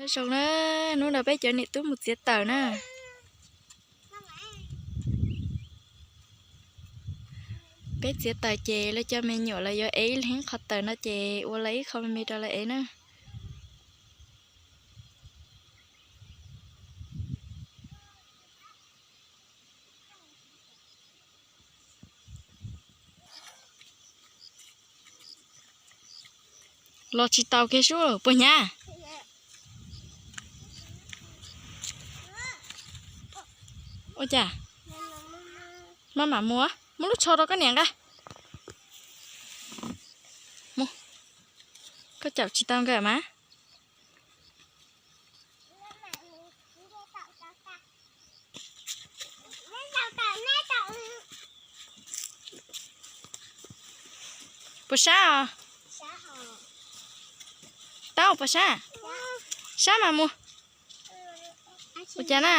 Nyob zoo na, hnub no peb cov niam tub mus txiav taws na. Peb txiav taws ces lawv cov me nyuam lawv yuav ev ib leeg qhov taws no ces ua lawv ib qho me me rau lawv ev na. Los tsis tau kiag sub, puas hnyav? Ua cas? Maj mam mus, muab lub tsho rau koj niam nqa. Mus, koj caum tsis tau nkawd mas. Puas sab os? Tau puas sab? Sab mas mus. Ua cas na?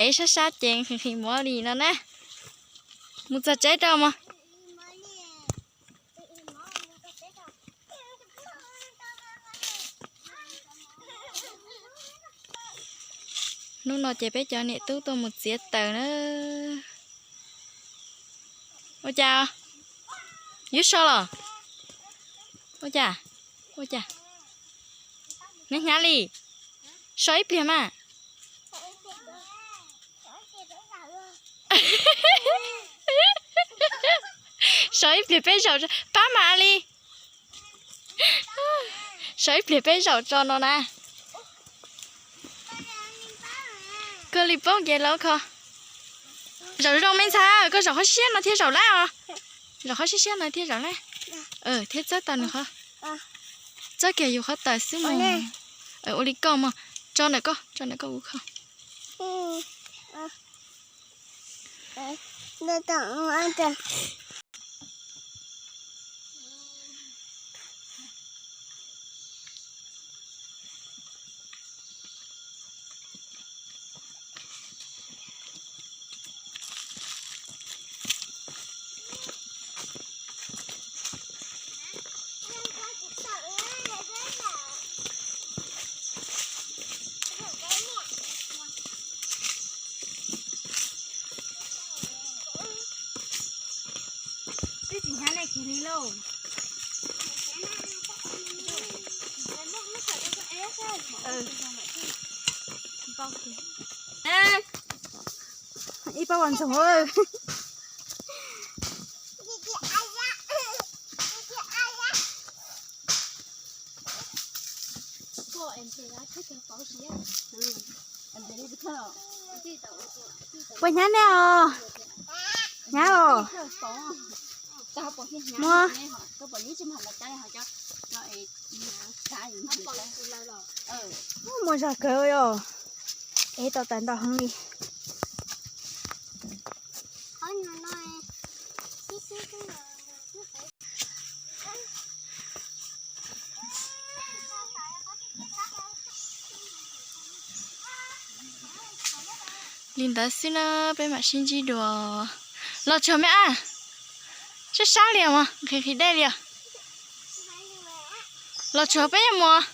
Ev sab sab ces nqhis nqhis mov li no na. Mus txog tsev rau mog. Hnub no ces peb cov niam tub tuaj mus txiav taws na. Ua cas? Yuav so los? Ua cas? Ua cas? Hnyav hnyav li. So ib pliag mas. So ib pliag peb zaum, pab mas li. So ib pliag peb zaum tso no na. Koj li poob ces los kho. Zaum zoo me ntxhais, koj zaum qhov siab no thiaj zaum lawm os. Zaum qhov siab siab no thiaj zaum lawm. Thiaj txawb tau nws qhov. Txawb kiag yus qhov taws xwb mas. Ua li koj mas, tso ntawm koj, tso ntawm koj kuv kho. Twb tsis hnyav nej kiag li lauj. Ib pob vas ntxoog. Puas hnyav nej os? Hnyav os. Muab. Muaj zog kawg os. Ev tau taws ntau heev li. Li ntawd xwb na, peb mam sib ntsib dua. Los tsuag me ab, sab sab li os, nqhis nqhis dej li os. Los tsuag peb yuav mus.